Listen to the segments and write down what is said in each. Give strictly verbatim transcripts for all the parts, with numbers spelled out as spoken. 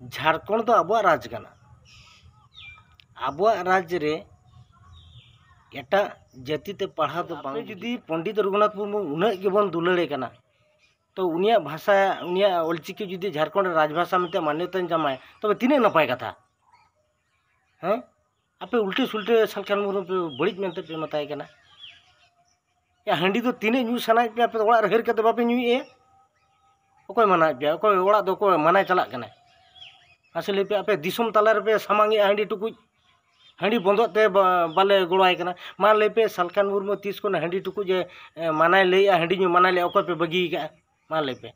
ᱡᱷᱟᱲᱠᱷᱚᱸᱰ ᱫᱚ ᱟᱵᱚᱣᱟᱜ ᱨᱟᱡᱽ ᱠᱟᱱᱟ᱾ ᱟᱵᱚᱣᱟᱜ ᱨᱟᱡᱽ ᱨᱮ ᱮᱴᱟᱜ ᱡᱟᱹᱛᱤ ᱛᱮ ᱯᱟᱲᱦᱟᱣ ᱫᱚ ᱵᱟᱝ᱾ ᱟᱯᱮ ᱡᱩᱫᱤ ᱯᱚᱱᱰᱤᱛ ᱨᱚᱜᱷᱩᱱᱟᱛᱷ ᱢᱩᱨᱢᱩ ᱩᱱᱟᱹᱜ ᱜᱮᱵᱚᱱ ᱫᱩᱞᱟᱹᱲᱮ ᱠᱟᱱᱟ, ᱛᱚ ᱩᱱᱤᱭᱟᱜ ᱵᱷᱟᱥᱟ, ᱩᱱᱤᱭᱟᱜ ᱚᱞᱪᱤᱠᱤ ᱡᱩᱫᱤ ᱡᱷᱟᱲᱠᱷᱚᱸᱰ ᱨᱮ ᱨᱟᱡᱽᱵᱷᱟᱥᱟ ᱢᱮᱱᱛᱮ ᱢᱟᱱᱭᱚᱛᱟᱭ ᱧᱟᱢᱟᱭ, ᱛᱚᱵᱮ ᱛᱤᱱᱟᱹᱜ ᱱᱟᱯᱟᱭ ᱠᱟᱛᱷᱟ᱾ ᱦᱮᱸ, ᱟᱯᱮ ᱩᱞᱴᱟᱹ ᱥᱩᱞᱴᱟᱹ ᱥᱟᱞᱠᱷᱟᱱ ᱢᱩᱨᱢᱩ ᱯᱮ ᱵᱟᱹᱲᱤᱡ ᱢᱮᱱᱛᱮ ᱯᱮ ᱢᱮᱛᱟᱭ ᱠᱟᱱᱟ᱾ ᱭᱟ, ᱦᱟᱺᱰᱤ ᱫᱚ ᱛᱤᱱᱟᱹᱜ ᱧᱩ ᱥᱟᱱᱟᱭᱮᱫ ᱯᱮᱭᱟ, ᱟᱯᱮ ᱫᱚ ᱚᱲᱟᱜ ᱨᱮ ᱦᱟᱹᱨ ᱠᱟᱛᱮ ᱵᱟᱯᱮ ᱧᱩᱭᱮᱫᱼᱟ? ᱚᱠᱚᱭ ᱢᱟᱱᱟᱭᱮᱫ ᱯᱮᱭᱟ? ᱚᱠᱚᱭ ᱚᱲᱟᱜ ᱫᱚ ᱚᱠᱚᱭ ᱢᱟᱱᱟᱭ ᱪᱟᱞᱟᱜ ᱠᱟᱱᱟᱭ? ᱢᱟᱥᱮ ᱞᱟᱹᱭ ᱯᱮ, ᱟᱯᱮ ᱫᱤᱥᱚᱢ ᱛᱟᱞᱟ ᱨᱮᱯᱮ ᱥᱟᱢᱟᱝᱮᱜᱼᱟ ᱦᱟᱺᱰᱤ ᱴᱩᱠᱩᱡ, ᱦᱟᱺᱰᱤ ᱵᱚᱱᱫᱚᱜ ᱛᱮ ᱵᱟ-, ᱵᱟᱞᱮ ᱜᱚᱲᱚᱣᱟᱭ ᱠᱟᱱᱟ᱾ ᱢᱟ ᱞᱟᱹᱭ ᱯᱮ, ᱥᱟᱞᱠᱷᱟᱱ ᱢᱩᱨᱢᱩ ᱛᱤᱥ ᱠᱷᱚᱱ ᱦᱟᱺᱰᱤ ᱴᱩᱠᱩᱡ ᱮ, ᱮ, ᱢᱟᱱᱟᱭ ᱞᱟᱹᱭᱮᱜᱼᱟ, ᱦᱟᱺᱰᱤ ᱧᱩ ᱢᱟᱱᱟᱭ ᱞᱟᱹᱭᱮᱜᱼᱟ, ᱚᱠᱚᱭ ᱯᱮ ᱵᱟᱹᱜᱤ ᱟᱠᱟᱫᱼᱟ? ᱢᱟ ᱞᱟᱹᱭ ᱯᱮ᱾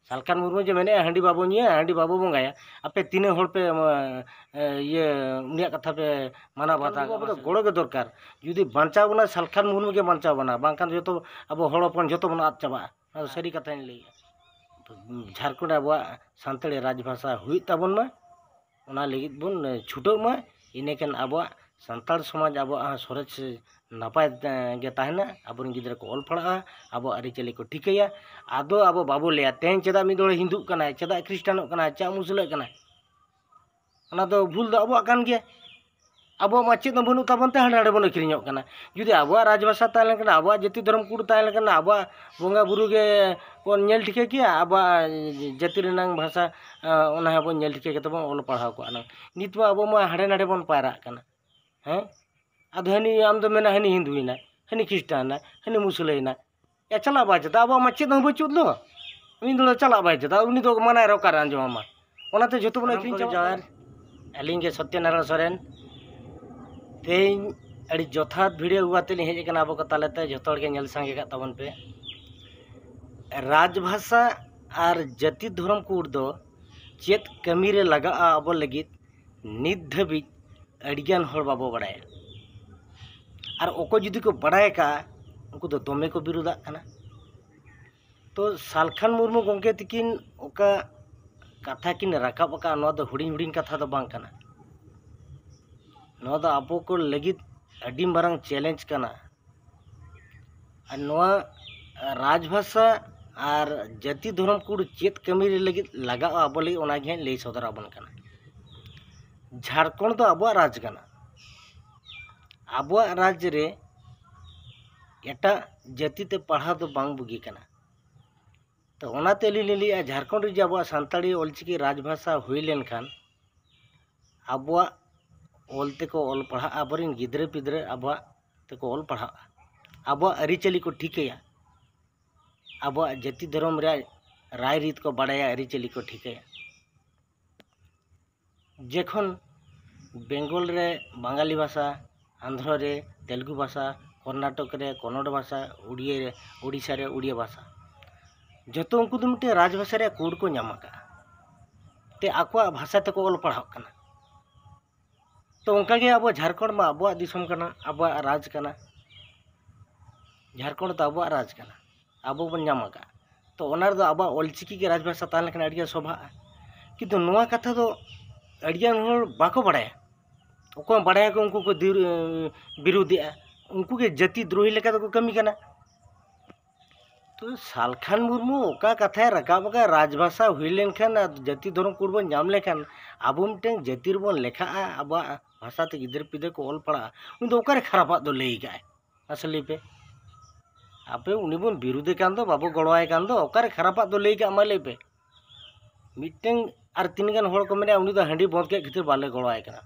ᱥᱟᱞᱠᱷᱟᱱ ᱢᱩᱨᱢᱩ ᱡᱮ ᱢᱮᱱᱮᱫᱼᱟ, "ᱦᱟᱺᱰᱤ ᱵᱟᱵᱚ ᱧᱩᱭᱟ, ᱦᱟᱺᱰᱤ ᱵᱟᱵᱚ ᱵᱚᱸᱜᱟᱭᱟ", ᱟᱯᱮ ᱛᱤᱱᱟᱹᱜ ᱦᱚᱲ ᱯᱮ, ᱮ, ᱤᱭᱟᱹ, ᱩᱱᱤᱭᱟᱜ ᱠᱟᱛᱷᱟ ᱯᱮ ᱢᱟᱱᱟᱣ ᱵᱟᱛᱟᱣ ᱠᱟᱜᱼᱟ? ᱟᱵᱚ ᱫᱚ ᱜᱚᱲᱚ ᱜᱮ ᱫᱚᱨᱠᱟᱨ᱾ ᱡᱩᱫᱤ ᱵᱟᱧᱪᱟᱣ ᱵᱚᱱᱟ, ᱥᱟᱞᱠᱷᱟᱱ ᱢᱩᱨᱢᱩ ᱜᱮ ᱵᱟᱧᱪᱟᱣ ᱵᱚᱱᱟ, ᱵᱟᱝᱠᱷᱟᱱ ᱡᱚᱛᱚ ᱟᱵᱚ ᱦᱚᱲ ᱦᱚᱯᱚᱱ ᱡᱚᱛᱚ ᱵᱚᱱ ᱟᱫ ᱪᱟᱵᱟᱜᱼᱟ᱾ ᱚᱱᱟ ᱫᱚ ᱥᱟᱹᱨᱤ ᱠᱟᱛᱷᱟᱧ ᱞᱟᱹᱭᱮᱜᱼᱟ᱾ ᱡᱷᱟᱲᱠᱷᱚᱸᱰ ᱨᱮ ᱟᱵᱚᱣᱟᱜ ᱥᱟᱱᱛᱟᱲᱤ ᱨᱟᱡᱽ ᱵᱷᱟᱥᱟ ᱦᱩᱭᱩᱜ ᱛᱟᱵᱚᱱ ᱢᱟ, ᱚᱱᱟ ᱞᱟᱹᱜᱤᱫ ᱵᱚᱱ, ᱮ, ᱪᱷᱩᱴᱟᱹᱜ ᱢᱟ᱾ ᱤᱱᱟᱹᱠᱷᱟᱱ ᱟᱵᱚᱣᱟᱜ ᱥᱟᱱᱛᱟᱲ ᱥᱚᱢᱟᱡᱽ ᱟᱵᱚᱣᱟᱜ ᱦᱚᱸ ᱥᱚᱨᱮᱥ ᱱᱟᱯᱟᱭ, ᱮ, ᱜᱮ ᱛᱟᱦᱮᱱᱟ᱾ ᱟᱵᱚᱨᱮᱱ ᱜᱤᱫᱽᱨᱟᱹ ᱠᱚ ᱚᱞ ᱯᱟᱲᱦᱟᱜᱼᱟ, ᱟᱵᱚᱣᱟᱜ ᱟᱹᱨᱤᱪᱟᱹᱞᱤ ᱠᱚ ᱴᱷᱤᱠᱟᱹᱭᱟ᱾ ᱟᱫᱚ ᱟᱵᱚ ᱵᱟᱵᱚ ᱞᱟᱹᱭᱟ, "ᱛᱮᱦᱮᱧ ᱪᱮᱫᱟᱜ ᱢᱤᱫ ᱦᱚᱲ ᱦᱤᱱᱫᱩᱜ ᱠᱟᱱᱟᱭ, ᱪᱮᱫᱟᱜ ᱠᱷᱨᱤᱥᱴᱟᱱᱚᱜ ᱠᱟᱱᱟᱭ, ᱪᱮᱫᱟᱜ ᱢᱩᱥᱞᱟᱹᱜ ᱠᱟᱱᱟᱭ?" ᱚᱱᱟ ᱫᱚ ᱵᱷᱩᱞ ᱫᱚ ᱟᱵᱚᱣᱟᱜ ᱠᱟᱱ ᱜᱮᱭᱟ᱾ ᱟᱵᱚᱣᱟᱜ ᱢᱟ ᱪᱮᱫ ᱦᱚᱸ ᱵᱟᱹᱱᱩᱜ ᱛᱟᱵᱚᱱ ᱛᱮ ᱦᱟᱸᱰᱮ ᱱᱟᱰᱮ ᱵᱚᱱ ᱟᱹᱠᱷᱨᱤᱧᱚᱜ ᱠᱟᱱᱟ᱾ ᱡᱩᱫᱤ ᱟᱵᱚᱣᱟᱜ ᱨᱟᱡᱽ ᱵᱷᱟᱥᱟ ᱛᱟᱦᱮᱸ ᱞᱮᱱᱠᱷᱟᱱ, ᱟᱵᱚᱣᱟᱜ ᱡᱟᱹᱛᱤ ᱫᱷᱚᱨᱚᱢ ᱠᱳᱰ ᱛᱟᱦᱮᱸ ᱞᱮᱱᱠᱷᱟᱱ, ᱟᱵᱚᱣᱟᱜ ᱵᱚᱸᱜᱟ ᱵᱩᱨᱩ ᱜᱮ ᱵᱚᱱ ᱧᱮᱞ ᱴᱷᱤᱠᱟᱹ ᱠᱮᱭᱟ, ᱟᱵᱚᱣᱟᱜ ᱡᱟᱹᱛᱤ ᱨᱮᱱᱟᱝ ᱵᱷᱟᱥᱟ, ᱚᱱᱟ ᱦᱚᱸ ᱵᱚᱱ ᱧᱮᱞ ᱴᱷᱤᱠᱟᱹ ᱠᱟᱛᱮ ᱵᱚᱱ ᱚᱞ ᱯᱟᱲᱦᱟᱣ ᱠᱚᱜᱼᱟ ᱱᱟᱝ᱾ ᱱᱤᱛ ᱢᱟ ᱟᱵᱚ ᱢᱟ ᱦᱟᱸᱰᱮ ᱱᱟᱰᱮ ᱵᱚᱱ ᱯᱟᱭᱨᱟᱜ ᱠᱟᱱᱟ᱾ ᱦᱮᱸ, ᱟᱫᱚ ᱦᱟᱹᱱᱤ ᱟᱢ ᱫᱚ ᱢᱮᱱᱟ ᱦᱟᱹᱱᱤ ᱦᱤᱱᱫᱩᱭᱮᱱᱟ, ᱦᱟᱹᱱᱤ ᱠᱷᱨᱤᱥᱴᱟᱱᱟ, ᱦᱟᱹᱱᱤ ᱢᱩᱥᱞᱟᱹᱭᱮᱱᱟ᱾ ᱭᱟ, ᱪᱟᱞᱟᱜ ᱵᱟᱭ ᱪᱮᱫᱟ, ᱟᱵᱚᱣᱟᱜ ᱢᱟ ᱪᱮᱫ ᱦᱚᱸ ᱵᱟᱹᱪᱩᱜ ᱫᱚ᱾ ᱩᱱᱤ ᱫᱚ ᱪᱟᱞᱟᱜ ᱵᱟᱭ ᱪᱮᱫᱟ, ᱩᱱᱤ ᱫᱚ ᱢᱟᱱᱟᱭ ᱨᱮ ᱚᱠᱟᱨᱮ ᱟᱸᱡᱚᱢᱟᱢᱟ? ᱚᱱᱟᱛᱮ ᱡᱷᱚᱛᱚ ᱵᱚᱱ ᱟᱹᱠᱷᱨᱤᱧ ᱪᱟᱵᱟᱜᱼᱟ᱾ ᱡᱚᱦᱟᱨ, ᱟᱹᱞᱤᱧ ᱜᱮ ᱥᱚᱛᱭᱚᱱᱟᱨᱟᱭᱚᱬ ᱥᱚᱨᱮᱱ᱾ ᱛᱮᱦᱮᱧ ᱟᱹᱰᱤ ᱡᱚᱛᱷᱟᱛ ᱵᱷᱤᱰᱤᱭᱳ ᱟᱹᱜᱩ ᱠᱟᱛᱮ ᱞᱤᱧ ᱦᱮᱡ ᱟᱠᱟᱱᱟ ᱟᱵᱚ ᱠᱚ ᱛᱟᱞᱟᱛᱮ, ᱡᱷᱚᱛᱚ ᱦᱚᱲ ᱜᱮ ᱧᱮᱞ ᱥᱟᱸᱜᱮ ᱠᱟᱜ ᱛᱟᱵᱚᱱ ᱯᱮ᱾ ᱨᱟᱡᱽ ᱵᱷᱟᱥᱟ ᱟᱨ ᱡᱟᱹᱛᱤ ᱫᱷᱚᱨᱚᱢ ᱠᱳᱰ ᱫᱚ ᱪᱮᱫ ᱠᱟᱹᱢᱤ ᱨᱮ ᱞᱟᱜᱟᱜᱼᱟ ᱟᱵᱚ ᱞᱟᱹᱜᱤᱫ, ᱱᱤᱛ ᱫᱷᱟᱹᱵᱤᱡ ᱟᱹᱰᱤᱜᱟᱱ ᱦᱚᱲ ᱵᱟᱵᱚ ᱵᱟᱲᱟᱭᱟ᱾ ᱟᱨ ᱚᱠᱚᱭ ᱡᱩᱫᱤ ᱠᱚ ᱵᱟᱲᱟᱭ ᱟᱠᱟᱫᱼᱟ, ᱩᱱᱠᱩ ᱫᱚ ᱫᱚᱢᱮ ᱠᱚ ᱵᱤᱨᱳᱫᱟᱜ ᱠᱟᱱᱟ᱾ ᱛᱚ ᱥᱟᱞᱠᱷᱟᱱ ᱢᱩᱨᱢᱩ ᱜᱚᱢᱠᱮ ᱛᱤᱠᱤᱱ ᱚᱠᱟ ᱠᱟᱛᱷᱟ ᱠᱤᱱ ᱨᱟᱠᱟᱵ ᱟᱠᱟᱫᱼᱟ, ᱱᱚᱣᱟ ᱫᱚ ᱦᱩᱰᱤᱧ ᱦᱩᱰᱤᱧ ᱠᱟᱛᱷᱟ ᱫᱚ ᱵᱟᱝ ᱠᱟᱱᱟ᱾ ᱱᱚᱣᱟ ᱫᱚ ᱟᱵᱚ ᱠᱚ ᱞᱟᱹᱜᱤᱫ ᱟᱹᱰᱤ ᱢᱟᱨᱟᱝ ᱪᱮᱞᱮᱧᱡᱽ ᱠᱟᱱᱟ᱾ ᱟᱨ ᱱᱚᱣᱟ ᱨᱟᱡᱽ ᱵᱷᱟᱥᱟ ᱟᱨ ᱡᱟᱹᱛᱤ ᱫᱷᱚᱨᱚᱢ ᱠᱳᱰ ᱪᱮᱫ ᱠᱟᱹᱢᱤ ᱨᱮ ᱞᱟᱹᱜᱤᱫ ᱞᱟᱜᱟᱜᱼᱟ ᱟᱵᱚ ᱞᱟᱹᱜᱤᱫ, ᱚᱱᱟ ᱜᱮ ᱦᱟᱸᱜ ᱞᱟᱹᱭ ᱥᱚᱫᱚᱨ ᱟᱵᱚᱱ ᱠᱟᱱᱟ᱾ ᱡᱷᱟᱲᱠᱷᱚᱸᱰ ᱫᱚ ᱟᱵᱚᱣᱟᱜ ᱨᱟᱡᱽ ᱠᱟᱱᱟ᱾ ᱟᱵᱚᱣᱟᱜ ᱨᱟᱡᱽ ᱨᱮ ᱮᱴᱟᱜ ᱡᱟᱹᱛᱤ ᱛᱮ ᱯᱟᱲᱦᱟᱣ ᱫᱚ ᱵᱟᱝ ᱵᱩᱜᱤ ᱠᱟᱱᱟ᱾ ᱛᱚ ᱚᱱᱟᱛᱮ ᱟᱹᱞᱤᱧ ᱞᱤᱧ ᱞᱟᱹᱭᱮᱫᱼᱟ, ᱡᱷᱟᱲᱠᱷᱚᱸᱰ ᱨᱮ ᱡᱩᱫᱤ ᱟᱵᱚᱣᱟᱜ ᱥᱟᱱᱛᱟᱲᱤ ᱚᱞᱪᱤᱠᱤ ᱨᱟᱡᱽᱵᱷᱟᱥᱟ ᱦᱩᱭ ᱞᱮᱱᱠᱷᱟᱱ ᱟᱵᱚᱣᱟᱜ ᱚᱞ ᱛᱮᱠᱚ ᱚᱞ ᱯᱟᱲᱦᱟᱜᱼᱟ, ᱟᱵᱚᱨᱮᱱ ᱜᱤᱫᱽᱨᱟᱹ ᱯᱤᱫᱽᱨᱟᱹ ᱟᱵᱚᱣᱟᱜ ᱛᱮᱠᱚ ᱚᱞ ᱯᱟᱲᱦᱟᱜᱼᱟ, ᱟᱵᱚᱣᱟᱜ ᱟᱹᱨᱤᱪᱟᱹᱞᱤ ᱠᱚ ᱴᱷᱤᱠᱟᱹᱭᱟ, ᱟᱵᱚᱣᱟᱜ ᱡᱟᱹᱛᱤ ᱫᱷᱚᱨᱚᱢ ᱨᱮᱭᱟᱜ ᱨᱟᱭᱨᱤᱛ ᱠᱚ ᱵᱟᱲᱟᱭᱟ, ᱟᱹᱨᱤᱪᱟᱹᱞᱤ ᱠᱚ ᱴᱷᱤᱠᱟᱹᱭᱟ᱾ ᱡᱚᱠᱷᱚᱱ ᱵᱮᱝᱜᱚᱞ ᱨᱮ ᱵᱟᱝᱜᱟᱞᱤ ᱵᱷᱟᱥᱟ, ᱟᱱᱫᱷᱨᱚ ᱨᱮ ᱛᱮᱞᱮᱜᱩ ᱵᱷᱟᱥᱟ, ᱠᱚᱨᱱᱟᱴᱚᱠ ᱨᱮ ᱠᱚᱱᱱᱚᱲ ᱵᱷᱟᱥᱟ, ᱩᱲᱤᱭᱟ ᱨᱮ, ᱳᱰᱤᱥᱟ ᱨᱮ ᱩᱲᱤᱭᱟ ᱵᱷᱟᱥᱟ, ᱡᱚᱛᱚ ᱩᱱᱠᱩ ᱫᱚ ᱢᱤᱫᱴᱮᱱ ᱨᱟᱡᱽ ᱵᱷᱟᱥᱟ ᱨᱮᱭᱟᱜ ᱠᱳᱰ ᱠᱚ ᱧᱟᱢ ᱟᱠᱟᱫᱼᱟ, ᱛᱮ ᱟᱠᱚᱣᱟᱜ ᱵᱷᱟᱥᱟ ᱛᱮᱠᱚ ᱚᱞ ᱯᱟᱲᱦᱟᱜ ᱠᱟᱱᱟ᱾ ᱛᱚ ᱚᱱᱠᱟᱜᱮ ᱟᱵᱚ ᱡᱷᱟᱲᱠᱷᱚᱸᱰ ᱢᱟ ᱟᱵᱚᱣᱟᱜ ᱫᱤᱥᱚᱢ ᱠᱟᱱᱟ, ᱟᱵᱚᱣᱟᱜ ᱨᱟᱡᱽ ᱠᱟᱱᱟ, ᱡᱷᱟᱲᱠᱷᱚᱸᱰ ᱫᱚ ᱟᱵᱚᱣᱟᱜ ᱨᱟᱡᱽ ᱠᱟᱱᱟ, ᱟᱵᱚ ᱵᱚᱱ ᱧᱟᱢ ᱟᱠᱟᱫᱼᱟ᱾ ᱛᱚ ᱚᱱᱟ ᱨᱮᱫᱚ ᱟᱵᱚᱣᱟᱜ ᱚᱞᱪᱤᱠᱤ ᱜᱮ ᱨᱟᱡᱽᱵᱷᱟᱥᱟ ᱛᱟᱦᱮᱸ ᱞᱮᱱᱠᱷᱟᱱ ᱟᱹᱰᱤᱜᱟᱱ ᱥᱚᱵᱷᱟᱜᱼᱟ᱾ ᱠᱤᱱᱛᱩ ᱱᱚᱣᱟ ᱠᱟᱛᱷᱟ ᱫᱚ ᱟᱹᱰᱤᱜᱟᱱ ᱦᱚᱲ ᱵᱟᱠᱚ ᱵᱟᱲᱟᱭᱟ᱾ ᱚᱠᱚᱭ ᱵᱟᱲᱟᱭᱟᱠᱚ ᱩᱱᱠᱩ ᱠᱚ ᱫᱤᱨ-, ᱵᱤᱨᱳᱫᱷᱮᱜᱼᱟ, ᱩᱱᱠᱩ ᱜᱮ ᱡᱟᱹᱛᱤ ᱫᱨᱳᱦᱤ ᱞᱮᱠᱟ ᱫᱚᱠᱚ ᱠᱟᱹᱢᱤ ᱠᱟᱱᱟ᱾ ᱛᱚ ᱥᱟᱞᱠᱷᱟᱱ ᱢᱩᱨᱢᱩ ᱚᱠᱟ ᱠᱟᱛᱷᱟᱭ ᱨᱟᱠᱟᱵ ᱟᱠᱟᱫ, ᱨᱟᱡᱽᱵᱷᱟᱥᱟ ᱦᱩᱭ ᱞᱮᱱᱠᱷᱟᱱ ᱟᱨ ᱡᱟᱹᱛᱤ ᱫᱷᱚᱨᱚᱢ ᱠᱳᱰ ᱵᱚᱱ ᱧᱟᱢ ᱞᱮᱠᱷᱟᱱ ᱟᱵᱚ ᱢᱤᱫᱴᱮᱱ ᱡᱟᱹᱛᱤ ᱨᱮᱵᱚᱱ ᱞᱮᱠᱷᱟᱜᱼᱟ, ᱟᱵᱚᱣᱟᱜ ᱵᱷᱟᱥᱟ ᱛᱮ ᱜᱤᱫᱟᱹᱨ ᱯᱤᱫᱟᱹᱨ ᱠᱚ ᱚᱞ ᱯᱟᱲᱦᱟᱜᱼᱟ, ᱩᱱᱤ ᱫᱚ ᱚᱠᱟᱨᱮ ᱠᱷᱟᱨᱟᱯᱟᱜ ᱫᱚ ᱞᱟᱹᱭ ᱠᱟᱜᱼᱟᱭ? ᱢᱟᱥᱮ ᱞᱟᱹᱭ ᱯᱮ᱾ ᱟᱯᱮ ᱩᱱᱤ ᱵᱚᱱ ᱵᱤᱨᱩᱫᱷᱮ ᱠᱟᱱ ᱫᱚ, ᱵᱟᱵᱚ ᱜᱚᱲᱚᱣᱟᱭ ᱠᱟᱱ ᱫᱚ, ᱚᱠᱟᱨᱮ ᱠᱷᱟᱨᱟᱯᱟᱜ ᱫᱚ ᱞᱟᱹᱭ ᱠᱟᱜᱼᱟ, ᱢᱟ ᱞᱟᱹᱭ ᱯᱮ᱾ ᱢᱤᱫᱴᱮᱱ ᱟᱨ ᱛᱤᱱᱟᱹᱜ ᱜᱟᱱ ᱦᱚᱲ ᱠᱚ ᱢᱮᱱᱟ, ᱩᱱᱤ ᱫᱚ ᱦᱟᱺᱰᱤ ᱵᱚᱸᱫᱽ ᱠᱮᱫ ᱠᱷᱟᱹᱛᱤᱨ ᱵᱟᱞᱮ ᱜᱚᱲᱚᱣᱟᱭ ᱠᱟᱱᱟ,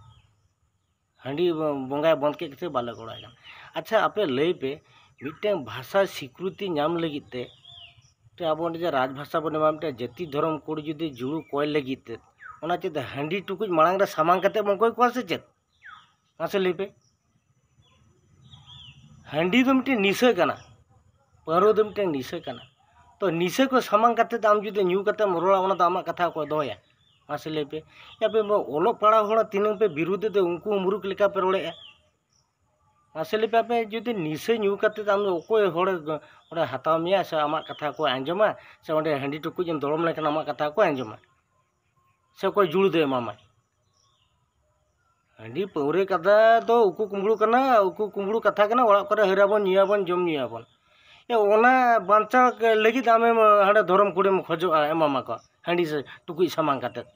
ᱦᱟᱺᱰᱤ ᱵᱚᱸᱜᱟᱭ ᱵᱚᱸᱫᱽ ᱠᱮᱫ ᱠᱷᱟᱹᱛᱤᱨ ᱵᱟᱞᱮ ᱜᱚᱲᱚᱣᱟᱭ ᱠᱟᱱᱟ᱾ ᱟᱪᱪᱷᱟ, ᱟᱯᱮ ᱞᱟᱹᱭ ᱯᱮ, ᱢᱤᱫᱴᱮᱱ ᱵᱷᱟᱥᱟ ᱥᱤᱠᱨᱩᱛᱤ ᱧᱟᱢ ᱞᱟᱹᱜᱤᱫ ᱛᱮ, ᱛᱮ ᱟᱵᱚ ᱚᱸᱰᱮ ᱡᱮ ᱨᱟᱡᱽ ᱵᱷᱟᱥᱟ ᱵᱚᱱ ᱮᱢᱟ, ᱢᱤᱫᱴᱮᱱ ᱡᱟᱹᱛᱤ ᱫᱷᱚᱨᱚᱢ ᱠᱳᱰ ᱡᱩᱫᱤ ᱡᱩᱲᱩ ᱠᱚᱭ ᱞᱟᱹᱜᱤᱫ ᱛᱮ, ᱚᱱᱟ ᱪᱮᱫ ᱦᱟᱺᱰᱤ ᱴᱩᱠᱩᱡ ᱢᱟᱲᱟᱝ ᱨᱮ ᱥᱟᱢᱟᱝ ᱠᱟᱛᱮ ᱵᱚᱱ ᱠᱚᱭ ᱠᱚᱣᱟ ᱥᱮ ᱪᱮᱫ? ᱢᱟᱥᱮ ᱞᱟᱹᱭ ᱯᱮ᱾ ᱦᱟᱺᱰᱤ ᱫᱚ ᱢᱤᱫᱴᱮᱱ ᱱᱤᱥᱟᱹ ᱠᱟᱱᱟ, ᱯᱟᱹᱣᱨᱟᱹ ᱫᱚ ᱢᱤᱫᱴᱮᱱ ᱱᱤᱥᱟᱹ ᱠᱟᱱᱟ᱾ ᱛᱚ ᱱᱤᱥᱟᱹ ᱠᱚ ᱥᱟᱢᱟᱝ ᱠᱟᱛᱮ ᱟᱢ ᱡᱩᱫᱤ ᱧᱩ ᱠᱟᱛᱮᱢ ᱨᱚᱲᱟ, ᱚᱱᱟ ᱫᱚ ᱟᱢᱟᱜ ᱠᱟᱛᱷᱟ ᱚᱠᱚᱭ ᱫᱚᱦᱚᱭᱟ? ᱢᱟᱥᱮ ᱞᱟᱹᱭ ᱯᱮ᱾ ᱟᱯᱮ ᱚᱞᱚᱜ ᱯᱟᱲᱦᱟᱣ ᱦᱚᱲ ᱛᱤᱱᱟᱹᱝ ᱯᱮ ᱵᱤᱨᱩᱫᱷ ᱮᱫ ᱫᱚ, ᱩᱱᱠᱩ ᱦᱚᱸ ᱢᱩᱨᱩᱠ ᱞᱮᱠᱟ ᱯᱮ ᱨᱚᱲᱮᱫᱼᱟ᱾ ᱢᱟᱥᱮ ᱞᱟᱹᱭ ᱯᱮ, ᱟᱯᱮ ᱡᱩᱫᱤ ᱱᱤᱥᱟᱹ ᱧᱩ ᱠᱟᱛᱮ ᱟᱢ ᱫᱚ ᱚᱠᱚᱭ ᱦᱚᱲ ᱚᱸᱰᱮ ᱦᱟᱛᱟᱣ ᱢᱮᱭᱟ ᱥᱮ ᱟᱢᱟᱜ ᱠᱟᱛᱷᱟ ᱠᱚ ᱟᱸᱡᱚᱢᱟ, ᱥᱮ ᱚᱸᱰᱮ ᱦᱟᱺᱰᱤ ᱴᱩᱠᱩᱡ ᱮᱢ ᱫᱚᱲᱚᱢ ᱞᱮᱠᱷᱟᱱ ᱟᱢᱟᱜ ᱠᱟᱛᱷᱟ ᱠᱚ ᱟᱸᱡᱚᱢᱟ, ᱥᱮ ᱚᱠᱚᱭ ᱡᱩᱲᱩ ᱫᱚᱭ ᱮᱢᱟᱢᱟ? ᱦᱟᱺᱰᱤ ᱯᱟᱹᱣᱨᱟᱹ ᱠᱟᱛᱷᱟ ᱫᱚ ᱩᱠᱩ ᱠᱩᱢᱵᱽᱲᱩ ᱠᱟᱱᱟ, ᱩᱠᱩ ᱠᱩᱢᱵᱽᱲᱩ ᱠᱟᱛᱷᱟ ᱠᱟᱱᱟ᱾ ᱚᱲᱟᱜ ᱠᱚᱨᱮ ᱦᱟᱹᱨᱟᱵᱚᱱ, ᱧᱩᱭᱟᱵᱚᱱ, ᱡᱚᱢ ᱧᱩᱭᱟᱵᱚᱱ᱾ ᱚᱱᱟ ᱵᱟᱧᱪᱟᱣ ᱞᱟᱹᱜᱤᱫ ᱟᱢᱮᱢ ᱦᱟᱸᱰᱮ ᱫᱷᱚᱨᱚᱢ ᱠᱩᱲᱤᱢ ᱠᱷᱚᱡᱚᱜᱼᱟ, ᱮᱢᱟᱢᱟᱠᱚ ᱦᱟᱺᱰᱤ ᱥᱮ ᱴᱩᱠᱩᱡ ᱥᱟᱢᱟᱝ ᱠᱟᱛᱮᱫ᱾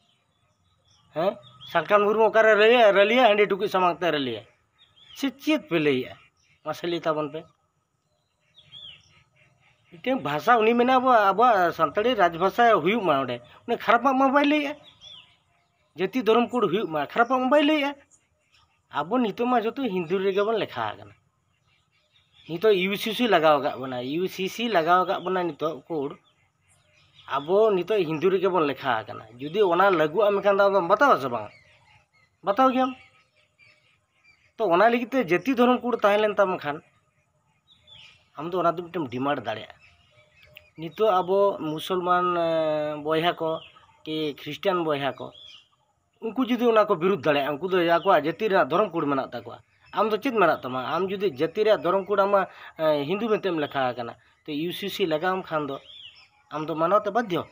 ᱦᱮᱸ, ᱥᱟᱞᱠᱷᱟᱱ ᱢᱩᱨᱢᱩ ᱚᱠᱟᱨᱮ ᱨᱟᱹᱞᱤᱭᱟ? ᱨᱟᱹᱞᱤᱭᱟ ᱦᱟᱺᱰᱤ ᱴᱩᱠᱩᱡ ᱥᱟᱢᱟᱝ ᱛᱮ ᱨᱟᱹᱞᱤᱭᱟ᱾ ᱥᱮ ᱪᱮᱫ ᱯᱮ ᱞᱟᱹᱭᱮᱜᱼᱟ? ᱢᱟᱥᱮ ᱞᱟᱹᱭ ᱛᱟᱵᱚᱱ ᱯᱮ᱾ ᱢᱤᱫᱴᱮᱱ ᱵᱷᱟᱥᱟ ᱩᱱᱤ ᱢᱮᱱᱟ ᱟᱵᱚ, ᱟᱵᱚᱣᱟᱜ ᱥᱟᱱᱛᱟᱲᱤ ᱨᱟᱡᱽ ᱵᱷᱟᱥᱟ ᱦᱩᱭᱩᱜ ᱢᱟ, ᱚᱸᱰᱮ ᱩᱱᱤ ᱠᱷᱟᱨᱟᱯᱟᱜ ᱢᱟ ᱵᱟᱭ ᱞᱟᱹᱭᱮᱜᱼᱟ᱾ ᱡᱟᱹᱛᱤ ᱫᱷᱚᱨᱚᱢ ᱠᱳᱰ ᱦᱩᱭᱩᱜ ᱢᱟ, ᱠᱷᱟᱨᱟᱯᱟᱜ ᱢᱟ ᱵᱟᱭ ᱞᱟᱹᱭᱮᱜᱼᱟ᱾ ᱟᱵᱚ ᱱᱤᱛᱚᱜ ᱢᱟ ᱡᱚᱛᱚ ᱦᱤᱱᱫᱩ ᱨᱮᱜᱮ ᱵᱚᱱ ᱞᱮᱠᱷᱟ ᱟᱠᱟᱱᱟ᱾ ᱱᱤᱛᱚᱜ ᱤᱭᱩ ᱥᱤ ᱥᱤ ᱞᱟᱜᱟᱣ ᱟᱠᱟᱫ ᱵᱚᱱᱟ, ᱤᱭᱩ ᱥᱤ ᱥᱤ ᱞᱟᱜᱟᱣ ᱟᱠᱟᱫ ᱵᱚᱱᱟ ᱱᱤᱛᱚᱜ ᱠᱳᱰ᱾ ᱟᱵᱚ ᱱᱤᱛᱚᱜ ᱦᱤᱱᱫᱩ ᱨᱮᱜᱮ ᱵᱚᱱ ᱞᱮᱠᱷᱟ ᱟᱠᱟᱱᱟ᱾ ᱡᱩᱫᱤ ᱚᱱᱟ ᱞᱟᱹᱜᱩᱜᱼᱟ ᱢᱮᱱᱠᱷᱟᱱ ᱫᱚ ᱟᱫᱚᱢ ᱵᱟᱛᱟᱣᱟ ᱥᱮ ᱵᱟᱝ? ᱵᱟᱛᱟᱣ ᱜᱮᱭᱟᱢ᱾ ᱛᱚ ᱚᱱᱟ ᱞᱟᱹᱜᱤᱫ ᱛᱮ ᱡᱟᱹᱛᱤ ᱫᱷᱚᱨᱚᱢ ᱠᱳᱰ ᱛᱟᱦᱮᱸ ᱞᱮᱱ ᱛᱟᱢ ᱠᱷᱟᱱ ᱟᱢ ᱫᱚ ᱚᱱᱟ ᱫᱚ ᱢᱤᱫᱴᱮᱱ ᱰᱤᱢᱟᱱᱰ ᱫᱟᱲᱮᱭᱟᱜᱼᱟ᱾ ᱱᱤᱛᱚᱜ ᱟᱵᱚ ᱢᱩᱥᱚᱞᱢᱟᱱ, ᱮᱸ, ᱵᱚᱭᱦᱟ ᱠᱚ ᱠᱤ ᱠᱷᱨᱤᱥᱴᱟᱱ ᱵᱚᱭᱦᱟ ᱠᱚ, ᱩᱱᱠᱩ ᱡᱩᱫᱤ ᱚᱱᱟ ᱠᱚ ᱵᱤᱨᱩᱫᱷ ᱫᱟᱲᱮᱭᱟᱜᱼᱟ, ᱩᱱᱠᱩ ᱫᱚ ᱟᱠᱚᱣᱟᱜ ᱡᱟᱹᱛᱤ ᱨᱮᱱᱟᱜ ᱫᱷᱚᱨᱚᱢ ᱠᱳᱰ ᱢᱮᱱᱟᱜ ᱛᱟᱠᱚᱣᱟ᱾ ᱟᱢ ᱫᱚ ᱪᱮᱫ ᱢᱮᱱᱟᱜ ᱛᱟᱢᱟ? ᱟᱢ ᱡᱩᱫᱤ ᱡᱟᱹᱛᱤ ᱨᱮᱭᱟᱜ ᱫᱷᱚᱨᱚᱢ ᱠᱳᱰ ᱟᱢᱟᱜ, ᱮᱸ, ᱦᱤᱱᱫᱩ ᱢᱮᱱᱛᱮᱢ ᱞᱮᱠᱷᱟ ᱟᱠᱟᱱᱟ, ᱛᱚ ᱤᱭᱩ ᱥᱤ ᱥᱤ ᱞᱟᱜᱟᱣᱟᱢ ᱠᱷᱟᱱ ᱫᱚ ᱟᱢ ᱫᱚ ᱢᱟᱱᱟᱣ ᱛᱮ ᱵᱟᱫᱽᱫᱷᱚ᱾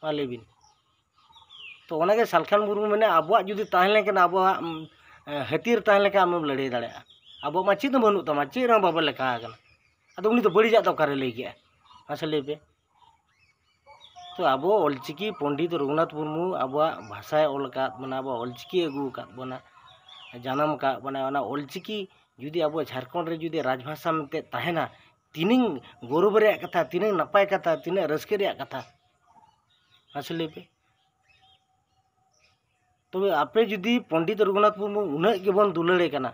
ᱢᱟ ᱞᱟᱹᱭ ᱵᱤᱱ᱾ ᱛᱚ ᱚᱱᱟᱜᱮ ᱥᱟᱞᱠᱷᱟᱱ ᱢᱩᱨᱢᱩ ᱢᱮᱱᱟ, ᱟᱵᱚᱣᱟᱜ ᱡᱩᱫᱤ ᱛᱟᱦᱮᱸ ᱞᱮᱱᱠᱷᱟᱱ, ᱟᱵᱚᱣᱟᱜ, ᱩᱢ, ᱮ, ᱦᱟᱹᱛᱤᱭᱟᱹᱨ ᱛᱟᱦᱮᱸ ᱞᱮᱱᱠᱷᱟᱱ ᱟᱢᱮᱢ ᱞᱟᱹᱲᱦᱟᱹᱭ ᱫᱟᱲᱮᱭᱟᱜᱼᱟ᱾ ᱟᱵᱚᱣᱟᱜ ᱢᱟ ᱪᱮᱫ ᱦᱚᱸ ᱵᱟᱹᱱᱩᱜ ᱛᱟᱢᱟ, ᱪᱮᱫ ᱨᱮᱦᱚᱸ ᱵᱟᱵᱚ ᱞᱮᱠᱷᱟ ᱟᱠᱟᱱᱟ᱾ ᱟᱫᱚ ᱩᱱᱤ ᱫᱚ ᱵᱟᱹᱲᱤᱡᱟᱜ ᱫᱚ ᱚᱠᱟᱨᱮ ᱞᱟᱹᱭ ᱠᱮᱜᱼᱟ? ᱢᱟᱥᱮ ᱞᱟᱹᱭ ᱯᱮ᱾ ᱛᱚ ᱟᱵᱚ ᱚᱞᱪᱤᱠᱤ ᱯᱚᱱᱰᱤᱛ ᱨᱚᱜᱷᱩᱱᱟᱛᱷ ᱢᱩᱨᱢᱩ ᱟᱵᱚᱣᱟᱜ ᱵᱷᱟᱥᱟᱭ ᱚᱞ ᱟᱠᱟᱫ ᱵᱚᱱᱟ, ᱟᱵᱚᱣᱟᱜ ᱚᱞᱪᱤᱠᱤ ᱟᱹᱜᱩ ᱟᱠᱟᱫ ᱵᱚᱱᱟ, ᱡᱟᱱᱟᱢ ᱟᱠᱟᱫ ᱵᱚᱱᱟ, ᱚᱱᱟ ᱚᱞᱪᱤᱠᱤ ᱡᱩᱫᱤ ᱟᱵᱚ ᱡᱷᱟᱲᱠᱷᱚᱸᱰ ᱨᱮ ᱡᱩᱫᱤ ᱨᱟᱡᱽᱵᱷᱟᱥᱟ ᱢᱮᱱᱛᱮ ᱛᱟᱦᱮᱱᱟ, ᱛᱤᱱᱟᱹᱝ ᱜᱚᱨᱚᱵᱽ ᱨᱮᱭᱟᱜ ᱠᱟᱛᱷᱟ, ᱛᱤᱱᱟᱹᱝ ᱱᱟᱯᱟᱭ ᱠᱟᱛᱷᱟ, ᱛᱤᱱᱟᱹᱜ ᱨᱟᱹᱥᱠᱟᱹ ᱨᱮᱭᱟᱜ ᱠᱟᱛᱷᱟ᱾ ᱢᱟᱥᱮ ᱞᱟᱹᱭ ᱯᱮ᱾ ᱛᱚᱵᱮ ᱟᱯᱮ ᱡᱩᱫᱤ ᱯᱚᱱᱰᱤᱛ ᱨᱚᱜᱷᱩᱱᱟᱛᱷ ᱢᱩᱨᱢᱩ ᱩᱱᱟᱹᱜ ᱜᱮᱵᱚᱱ ᱫᱩᱞᱟᱹᱲᱮ ᱠᱟᱱᱟ,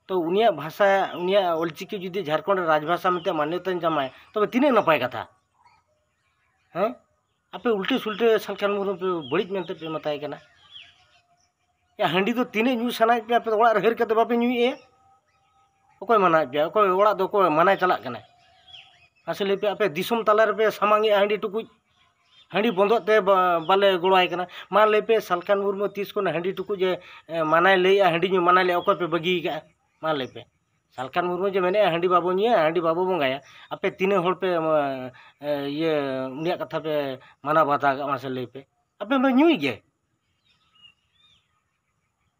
ᱛᱚ ᱩᱱᱤᱭᱟᱜ ᱵᱷᱟᱥᱟ, ᱩᱱᱤᱭᱟᱜ ᱚᱞᱪᱤᱠᱤ ᱡᱩᱫᱤ ᱡᱷᱟᱲᱠᱷᱚᱸᱰ ᱨᱮ ᱨᱟᱡᱽᱵᱷᱟᱥᱟ ᱢᱮᱱᱛᱮ ᱢᱟᱱᱭᱚᱛᱟᱭ ᱧᱟᱢᱟᱭ, ᱛᱚᱵᱮ ᱛᱤᱱᱟᱹᱜ ᱱᱟᱯᱟᱭ ᱠᱟᱛᱷᱟ, ᱦᱮᱸ? ᱟᱯᱮ ᱩᱞᱴᱟᱹ ᱥᱩᱞᱴᱟᱹ ᱥᱟᱞᱠᱷᱟᱱ ᱢᱩᱨᱢᱩ ᱯᱮ ᱵᱟᱹᱲᱤᱡ ᱢᱮᱱᱛᱮ ᱯᱮ ᱢᱮᱛᱟᱭ ᱠᱟᱱᱟ᱾ ᱭᱟ, ᱦᱟᱺᱰᱤ ᱫᱚ ᱛᱤᱱᱟᱹᱜ ᱧᱩ ᱥᱟᱱᱟᱭᱮᱫ ᱯᱮᱭᱟ, ᱟᱯᱮ ᱫᱚ ᱚᱲᱟᱜ ᱨᱮ ᱦᱟᱹᱨ ᱠᱟᱛᱮ ᱵᱟᱯᱮ ᱧᱩᱭᱮᱫᱼᱟ? ᱚᱠᱚᱭ ᱢᱟᱱᱟᱭᱮᱫ ᱯᱮᱭᱟ? ᱚᱠᱚᱭ ᱚᱲᱟᱜ ᱫᱚ ᱚᱠᱚᱭ ᱢᱟᱱᱟᱭ ᱪᱟᱞᱟᱜ ᱠᱟᱱᱟᱭ? ᱢᱟᱥᱮ ᱞᱟᱹᱭ ᱯᱮ, ᱟᱯᱮ ᱫᱤᱥᱚᱢ ᱛᱟᱞᱟ ᱨᱮᱯᱮ ᱥᱟᱢᱟᱝᱮᱜᱼᱟ ᱦᱟᱺᱰᱤ ᱴᱩᱠᱩᱡ, ᱦᱟᱺᱰᱤ ᱵᱚᱱᱫᱚᱜ ᱛᱮ ᱵᱟ-, ᱵᱟᱞᱮ ᱜᱚᱲᱚᱣᱟᱭ ᱠᱟᱱᱟ᱾ ᱢᱟ ᱞᱟᱹᱭ ᱯᱮ, ᱥᱟᱞᱠᱷᱟᱱ ᱢᱩᱨᱢᱩ ᱛᱤᱥ ᱠᱷᱚᱱ ᱦᱟᱺᱰᱤ ᱴᱩᱠᱩᱡ ᱮ, ᱮ, ᱢᱟᱱᱟᱭ ᱞᱟᱹᱭᱮᱜᱼᱟ, ᱦᱟᱺᱰᱤ ᱧᱩ ᱢᱟᱱᱟᱭ ᱞᱟᱹᱭᱮᱜᱼᱟ, ᱚᱠᱚᱭ ᱯᱮ ᱵᱟᱹᱜᱤ ᱟᱠᱟᱜᱼᱟ? ᱢᱟ ᱞᱟᱹᱭ ᱯᱮ᱾ ᱥᱟᱞᱠᱷᱟᱱ ᱢᱩᱨᱢᱩ ᱡᱮ ᱢᱮᱱᱮᱜᱼᱟ, "ᱦᱟᱺᱰᱤ ᱵᱟᱵᱚ ᱧᱩᱭᱟ, ᱦᱟᱺᱰᱤ ᱵᱟᱵᱚ ᱵᱚᱸᱜᱟᱭᱟ", ᱟᱯᱮ ᱛᱤᱱᱟᱹᱜ ᱦᱚᱲ ᱯᱮ, ᱮ, ᱤᱭᱟᱹ, ᱩᱱᱤᱭᱟᱜ ᱠᱟᱛᱷᱟ ᱯᱮ ᱢᱟᱱᱟᱣ ᱵᱟᱛᱟᱣ ᱠᱟᱜᱼᱟ? ᱢᱟᱥᱮ ᱞᱟᱹᱭ ᱯᱮ᱾ ᱟᱯᱮ ᱯᱮ ᱧᱩᱭ ᱜᱮ᱾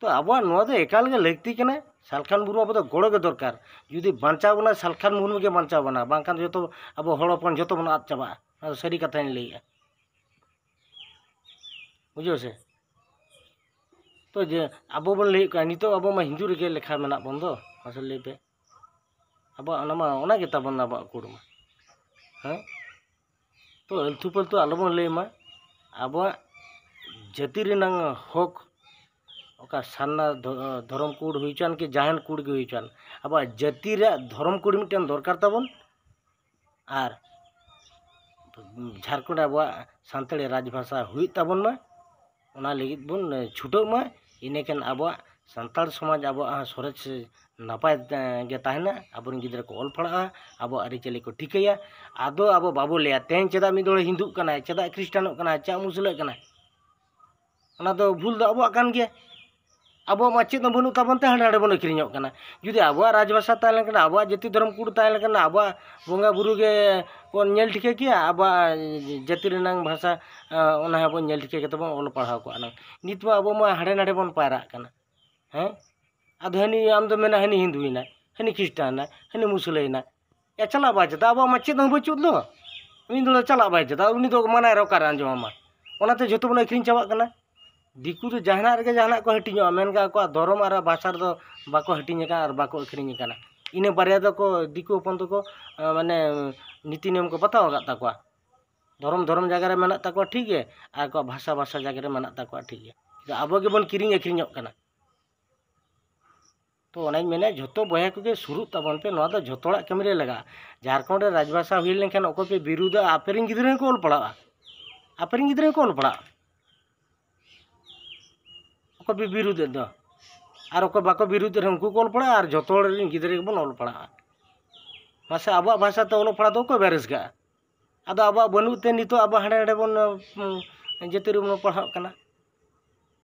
ᱛᱚ ᱟᱵᱚᱣᱟᱜ ᱱᱚᱣᱟ ᱫᱚ ᱮᱠᱟᱞ ᱜᱮ ᱞᱟᱹᱠᱛᱤ ᱠᱟᱱᱟ᱾ ᱥᱟᱞᱠᱷᱟᱱ ᱢᱩᱨᱢᱩ ᱟᱵᱚ ᱫᱚ ᱜᱚᱲᱚ ᱜᱮ ᱫᱚᱨᱠᱟᱨ᱾ ᱡᱩᱫᱤ ᱵᱟᱧᱪᱟᱣ ᱵᱚᱱᱟ, ᱥᱟᱞᱠᱷᱟᱱ ᱢᱩᱨᱢᱩ ᱜᱮ ᱵᱟᱧᱪᱟᱣ ᱵᱚᱱᱟ, ᱵᱟᱝᱠᱷᱟᱱ ᱡᱚᱛᱚ ᱟᱵᱚ ᱦᱚᱲ ᱦᱚᱯᱚᱱ ᱡᱚᱛᱚ ᱵᱚᱱ ᱟᱫ ᱪᱟᱵᱟᱜᱼᱟ᱾ ᱚᱱᱟ ᱫᱚ ᱥᱟᱹᱨᱤ ᱠᱟᱛᱷᱟᱧ ᱞᱟᱹᱭᱮᱜᱼᱟ᱾ ᱵᱩᱡᱷᱟᱹᱣ ᱥᱮ? ᱛᱚ ᱡᱮ ᱟᱵᱚ ᱵᱚᱱ ᱞᱟᱹᱭᱮᱫ ᱠᱟᱱᱟ, ᱱᱤᱛᱚᱜ ᱟᱵᱚ ᱢᱟ ᱦᱤᱱᱫᱩ ᱨᱮᱜᱮ ᱞᱮᱠᱷᱟ ᱢᱮᱱᱟᱜ ᱵᱚᱱ ᱫᱚ᱾ ᱢᱟᱥᱮ ᱞᱟᱹᱭ ᱯᱮ, ᱟᱵᱚᱣᱟᱜ ᱚᱱᱟ ᱢᱟ, ᱚᱱᱟ ᱜᱮ ᱛᱟᱵᱚᱱ ᱟᱵᱚᱣᱟᱜ ᱠᱳᱰ ᱢᱟ᱾ ᱦᱮᱸ, ᱛᱚ ᱟᱹᱞᱛᱩ ᱯᱟᱹᱞᱛᱩ ᱟᱞᱚᱵᱚᱱ ᱞᱟᱹᱭ ᱢᱟ᱾ ᱟᱵᱚᱣᱟᱜ ᱡᱟᱹᱛᱤ ᱨᱮᱱᱟᱝ ᱦᱚᱠ, ᱚᱠᱟ ᱥᱟᱨᱱᱟ ᱫᱷᱚ-, ᱫᱷᱚᱨᱚᱢ ᱠᱳᱰ ᱦᱩᱭ ᱦᱚᱪᱚᱣᱟᱱ ᱠᱤ ᱡᱟᱦᱟᱱ ᱠᱳᱰ ᱜᱮ ᱦᱩᱭ ᱦᱚᱪᱚᱣᱟᱱ, ᱟᱵᱚᱣᱟᱜ ᱡᱟᱹᱛᱤ ᱨᱮᱭᱟᱜ ᱫᱷᱚᱨᱚᱢ ᱠᱳᱰ ᱢᱤᱫᱴᱮᱱ ᱫᱚᱨᱠᱟᱨ ᱛᱟᱵᱚᱱ᱾ ᱟᱨ ᱡᱷᱟᱲᱠᱷᱚᱸᱰ ᱨᱮ ᱟᱵᱚᱣᱟᱜ ᱥᱟᱱᱛᱟᱲᱤ ᱨᱟᱡᱽ ᱵᱷᱟᱥᱟ ᱦᱩᱭᱩᱜ ᱛᱟᱵᱚᱱ ᱢᱟ, ᱚᱱᱟ ᱞᱟᱹᱜᱤᱫ ᱵᱚᱱ ᱪᱷᱩᱴᱟᱹᱜ ᱢᱟ᱾ ᱤᱱᱟᱹᱠᱷᱟᱱ ᱟᱵᱚᱣᱟᱜ ᱥᱟᱱᱛᱟᱲ ᱥᱚᱢᱟᱡᱽ ᱟᱵᱚᱣᱟᱜ ᱦᱚᱸ ᱥᱚᱨᱮᱥ ᱱᱟᱯᱟᱭ, ᱮ, ᱜᱮ ᱛᱟᱦᱮᱱᱟ᱾ ᱟᱵᱚᱨᱮᱱ ᱜᱤᱫᱽᱨᱟᱹ ᱠᱚ ᱚᱞ ᱯᱟᱲᱦᱟᱜᱼᱟ, ᱟᱵᱚᱣᱟᱜ ᱟᱹᱨᱤᱪᱟᱹᱞᱤ ᱠᱚ ᱴᱷᱤᱠᱟᱹᱭᱟ᱾ ᱟᱫᱚ ᱟᱵᱚ ᱵᱟᱵᱚ ᱞᱟᱹᱭᱟ, "ᱛᱮᱦᱮᱧ ᱪᱮᱫᱟᱜ ᱢᱤᱫ ᱦᱚᱲᱮ ᱦᱤᱱᱫᱩᱜ ᱠᱟᱱᱟᱭ, ᱪᱮᱫᱟᱜ ᱠᱷᱨᱤᱥᱴᱟᱱᱚᱜ ᱠᱟᱱᱟᱭ, ᱪᱮᱫᱟᱜ ᱢᱩᱥᱞᱟᱹᱜ ᱠᱟᱱᱟᱭ?" ᱚᱱᱟ ᱫᱚ ᱵᱷᱩᱞ ᱫᱚ ᱟᱵᱚᱣᱟᱜ ᱠᱟᱱ ᱜᱮᱭᱟ᱾ ᱟᱵᱚᱣᱟᱜ ᱢᱟ ᱪᱮᱫ ᱦᱚᱸ ᱵᱟᱹᱱᱩᱜ ᱛᱟᱵᱚᱱ ᱛᱮ ᱦᱟᱸᱰᱮ ᱱᱟᱰᱮ ᱵᱚᱱ ᱟᱹᱠᱷᱨᱤᱧᱚᱜ ᱠᱟᱱᱟ᱾ ᱡᱩᱫᱤ ᱟᱵᱚᱣᱟᱜ ᱨᱟᱡᱽ ᱵᱷᱟᱥᱟ ᱛᱟᱦᱮᱸ ᱞᱮᱱᱠᱷᱟᱱ, ᱟᱵᱚᱣᱟᱜ ᱡᱟᱹᱛᱤ ᱫᱷᱚᱨᱚᱢ ᱠᱳᱰ ᱛᱟᱦᱮᱸ ᱞᱮᱱᱠᱷᱟᱱ, ᱟᱵᱚᱣᱟᱜ ᱵᱚᱸᱜᱟ ᱵᱩᱨᱩ ᱜᱮ ᱵᱚᱱ ᱧᱮᱞ ᱴᱷᱤᱠᱟᱹ ᱠᱮᱭᱟ, ᱟᱵᱚᱣᱟᱜ ᱡᱟᱹᱛᱤ ᱨᱮᱱᱟᱝ ᱵᱷᱟᱥᱟ, ᱮ, ᱚᱱᱟ ᱦᱚᱸ ᱵᱚᱱ ᱧᱮᱞ ᱴᱷᱤᱠᱟᱹ ᱠᱟᱛᱮ ᱵᱚᱱ ᱚᱞ ᱯᱟᱲᱦᱟᱣ ᱠᱚᱜᱼᱟ ᱱᱟᱝ᱾ ᱱᱤᱛ ᱢᱟ ᱟᱵᱚ ᱢᱟ ᱦᱟᱸᱰᱮ ᱱᱟᱰᱮ ᱵᱚᱱ ᱯᱟᱭᱨᱟᱜ ᱠᱟᱱᱟ᱾ ᱦᱮᱸ, ᱟᱫᱚ ᱦᱟᱹᱱᱤ ᱟᱢ ᱫᱚ ᱢᱮᱱᱟ ᱦᱟᱹᱱᱤ ᱦᱤᱱᱫᱩᱭᱮᱱᱟᱭ, ᱦᱟᱹᱱᱤ ᱠᱷᱨᱤᱥᱴᱟᱱᱟᱭ, ᱦᱟᱹᱱᱤ ᱢᱩᱥᱞᱟᱹᱭᱮᱱᱟᱭ᱾ ᱮ, ᱪᱟᱞᱟᱜ ᱵᱟᱭ ᱪᱮᱫᱟ? ᱟᱵᱚᱣᱟᱜ ᱢᱟ ᱪᱮᱫ ᱦᱚᱸ ᱵᱟᱹᱪᱩᱜ ᱫᱚ᱾ ᱩᱱᱤ ᱫᱚ ᱪᱟᱞᱟᱜ ᱵᱟᱭ ᱪᱮᱫᱟ, ᱩᱱᱤ ᱫᱚ ᱢᱟᱱᱟᱭ ᱨᱮ ᱚᱠᱟᱨᱮ ᱟᱸᱡᱚᱢᱟᱢᱟ? ᱚᱱᱟᱛᱮ ᱡᱷᱚᱛᱚ ᱵᱚᱱ ᱟᱹᱠᱷᱨᱤᱧ ᱪᱟᱵᱟᱜ ᱠᱟᱱᱟ᱾ ᱫᱤᱠᱩ ᱫᱚ ᱡᱟᱦᱟᱱᱟᱜ ᱨᱮᱜᱮ ᱡᱟᱦᱟᱱᱟᱜ ᱠᱚ ᱦᱟᱹᱴᱤᱧᱚᱜᱼᱟ, ᱢᱮᱱᱠᱷᱟᱱ ᱟᱠᱚᱣᱟᱜ ᱫᱷᱚᱨᱚᱢ ᱟᱨ ᱵᱷᱟᱥᱟ ᱨᱮᱫᱚ ᱵᱟᱠᱚ ᱦᱟᱹᱴᱤᱧ ᱟᱠᱟᱱᱟ ᱟᱨ ᱵᱟᱠᱚ ᱟᱹᱠᱷᱨᱤᱧ ᱟᱠᱟᱱᱟ᱾ ᱤᱱᱟᱹ ᱵᱟᱨᱭᱟ ᱫᱚᱠᱚ, ᱫᱤᱠᱩ ᱦᱚᱯᱚᱱ ᱫᱚᱠᱚ, ᱮ, ᱢᱟᱱᱮ, ᱱᱤᱛᱤ ᱱᱤᱭᱚᱢ ᱠᱚ ᱵᱟᱛᱟᱣ ᱟᱠᱟᱫ ᱛᱟᱠᱚᱣᱟ᱾ ᱫᱷᱚᱨᱚᱢ ᱫᱷᱚᱨᱚᱢ ᱡᱟᱭᱜᱟ ᱨᱮ ᱢᱮᱱᱟᱜ ᱛᱟᱠᱚᱣᱟ, ᱴᱷᱤᱠ ᱜᱮ, ᱟᱨ ᱟᱠᱚᱣᱟᱜ ᱵᱷᱟᱥᱟ ᱵᱷᱟᱥᱟ ᱡᱟᱭᱜᱟ ᱨᱮ ᱢᱮᱱᱟᱜ ᱛᱟᱠᱚᱣᱟ, ᱴᱷᱤᱠ ᱜᱮ᱾ ᱟᱵᱚ ᱜᱮᱵᱚᱱ ᱠᱤᱨᱤᱧ ᱟᱹᱠᱷᱨᱤᱧᱚᱜ ᱠᱟᱱᱟ᱾ ᱛᱚ ᱚᱱᱟᱧ ᱢᱮᱱᱟ, ᱡᱷᱚᱛᱚ ᱵᱚᱭᱦᱟ ᱠᱚᱜᱮ ᱥᱩᱨᱩᱜ ᱛᱟᱵᱚᱱ ᱯᱮ, ᱱᱚᱣᱟ ᱫᱚ ᱡᱷᱚᱛᱚ ᱦᱚᱲᱟᱜ ᱠᱟᱹᱢᱤ ᱨᱮ ᱞᱟᱜᱟᱜᱼᱟ᱾ ᱡᱷᱟᱲᱠᱷᱚᱸᱰ ᱨᱮ ᱨᱟᱡᱽᱵᱷᱟᱥᱟ ᱦᱩᱭ ᱞᱮᱱᱠᱷᱟᱱ ᱚᱠᱚᱭ ᱯᱮ ᱵᱤᱨᱩᱫᱟ? ᱟᱯᱮ ᱨᱮᱱ ᱜᱤᱫᱽᱨᱟᱹ ᱦᱚᱸᱠᱚ ᱚᱞ ᱯᱟᱲᱦᱟᱜᱼᱟ, ᱟᱯᱮ ᱨᱮᱱ ᱜᱤᱫᱽᱨᱟᱹ ᱦᱚᱸᱠᱚ ᱚᱞ ᱯᱟᱲᱦᱟᱜᱼᱟ᱾ ᱚᱠᱚᱭ ᱯᱮ ᱵᱤᱨᱩᱫᱮᱫ ᱫᱚ? ᱟᱨ ᱚᱠᱚᱭ ᱵᱟᱠᱚ ᱵᱤᱨᱩᱫᱮᱫ ᱨᱮᱦᱚᱸ ᱩᱱᱠᱩ ᱠᱚ ᱚᱞ ᱯᱟᱲᱦᱟᱜᱼᱟ, ᱟᱨ ᱡᱷᱚᱛᱚ ᱦᱚᱲ ᱨᱮᱱ ᱜᱤᱫᱽᱨᱟᱹ ᱜᱮᱵᱚᱱ ᱚᱞ ᱯᱟᱲᱦᱟᱜᱼᱟ᱾ ᱢᱟᱥᱮ, ᱟᱵᱚᱣᱟᱜ ᱵᱷᱟᱥᱟ ᱛᱮ ᱚᱞᱚᱜ ᱯᱟᱲᱦᱟᱜ ᱫᱚ ᱚᱠᱚᱭ ᱵᱟᱭ ᱨᱟᱹᱥᱠᱟᱹᱜᱼᱟ? ᱟᱫᱚ ᱟᱵᱚᱣᱟᱜ ᱵᱟᱹᱱᱩᱜ ᱛᱮ ᱱᱤᱛᱚᱜ ᱟᱵᱚ ᱦᱟᱸᱰᱮ ᱱᱟᱰᱮ ᱵᱚᱱ, ᱩᱸ, ᱡᱟᱹᱛᱤ ᱨᱮᱵᱚᱱ ᱯᱟᱲᱦᱟᱜ ᱠᱟᱱᱟ᱾